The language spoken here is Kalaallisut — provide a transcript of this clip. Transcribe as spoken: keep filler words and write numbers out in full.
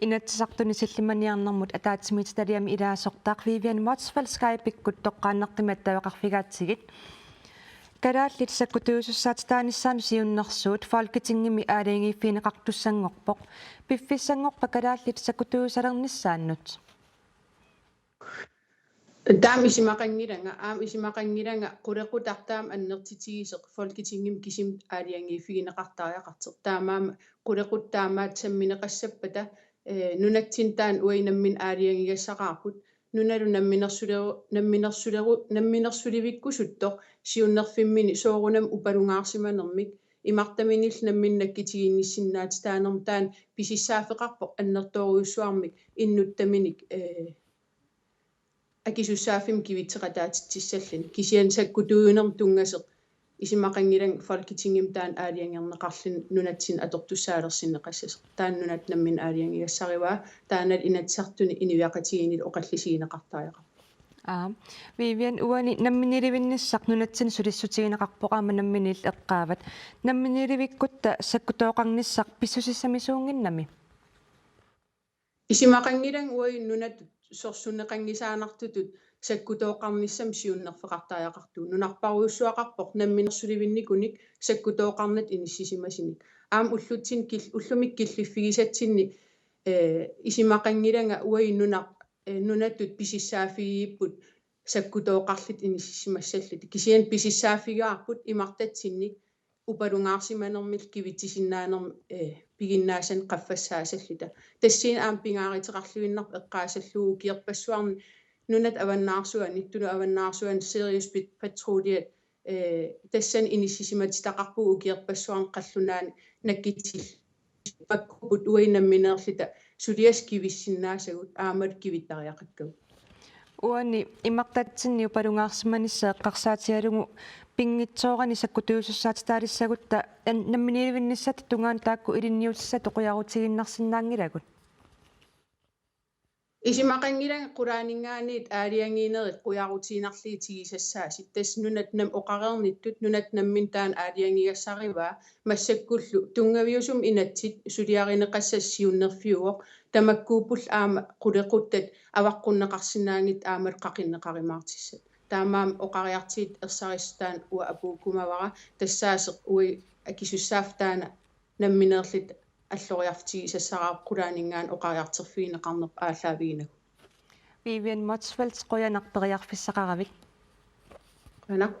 Inatsisartuni sillimaniarnermut ataatsimiititaliami ilaasortaq Vivian Motzfeldt Skype-ikkut toqqaannartumik attaveqarfigaatsigit. Kalaallit sakkutuusussaatitaanissaannut siunnersuut Folketingimi aalajangiiffigineqartussanngorpoq. Piffissanngorpa kalaallit sakkutuusalernissaannut? Taama isumaqanngilanga, aamma isumaqanngilanga qulequtaq taama annertutigisoq Folketingimi kisimi aalajangiiffigineqartariaqartoq. Taamaammat qulequttat taamaattut sammineqassappata, eh, nunatsinni taanna uagut nammineq aalajangigassaqaarput. Nunalu namminersuleru-, namminersuleru-, namminersulivikkusuttoq siunnerfimmini soorunami upalungaarsimanermik imartaminillu nammineq nakkutiginnissinnaatitaanermik taanna pisussaaffeqarpoq annertoorujussuarmik innuttaminik, eh, akisussaaffimmik kivitseqataatitsissalluni. Kisianni sakkutuunermut tunngasoq isumaqanngilanga Folketingimi taanna aalajangerneqarluni nunatsinni atortussaalersinneqassasoq. Taanna nunatta nammineq aalajangigassarivaa, taannalu Inatsisartuni inuiaqatigiinnilu oqallisigineqartariaqarpoq. Aa, Vivian, uani namminiilivinnissaq nunatsinni sulissutigineqarpoq aamma namminiillu eqqaavat. Namminiilivikkutta sakkutooqarnissaq pissusissamisuunnginnami? Isumaqanngilanga uagut nunatut sorsunneqanngisaannartutut sakkutooqarnissamut siunnerfeqartariaqartugut. Nunarparujussuaqarpoq namminersulivinnikunik sakkutooqarnatik inissisimasunik. Aamma ullutsinni kil-, ullumikkut killiffigisatsinni, eh, isumaqanngilanga uagut nunaq, eh, nunatut pisussaaffigigipput sakkutooqarlutik inissisimassallutik. Kisianni pisussaaffigaarput imartatsinnik upalungaarsimanermillu kivitsisinnaanermik, eh, piginnaasanik qaffassaasalluta. Tassani aamma pingaaruteqarluinnarpoq eqqaasallugu ukiorpassuarni nunat avannaarsuani, Tunut avannaarsuani Sirius Pat-, Patruljet, eh, tassani inissisimatitaqarpugut ukiorpassuarni qallunaanut nakkutillugu. Makkuupput uagut nammineerluta suliassat kivissinnaasagut aammalu kivittariaqakkagut. Uani imartatsinni upalungaarsimanissaq eqqarsaatigalugu pinngitsoorani sakkutuusussaatitaalissagutta an-, namminiilivinnissatta tungaanut taakku ilinniutissatut qujarutiinnarsinnaanngilagut? Isumaqanngilanga qulaaninngaanniit aalajangiinerit qujarutiinnarlugit tigusassaasut. Tassa nunatta nammineq oqareernittut nunatta nammineq taanna aalajangigassarivaa, massakkullu tunngaviusumik inatsit suliarineqassasut siunnerfiuvoq, tamakkuuppullu aamma qulequttat avaqqunneqarsinnaanngitsut aammalu qaqinneqarumaartussat. Taamaammat oqariartuutit ersarissutaanut uanga apuukkumavara, tassaasoq uagut akisussaaffik taanna nammineerluta alloriarfik tigusassaraarpoq qulaaninngaanniit oqariartorfigineqarnerput aallaaviginagu. Vivian Motzfeldt, qujanaq periarfissaqaravit. Qujanaq.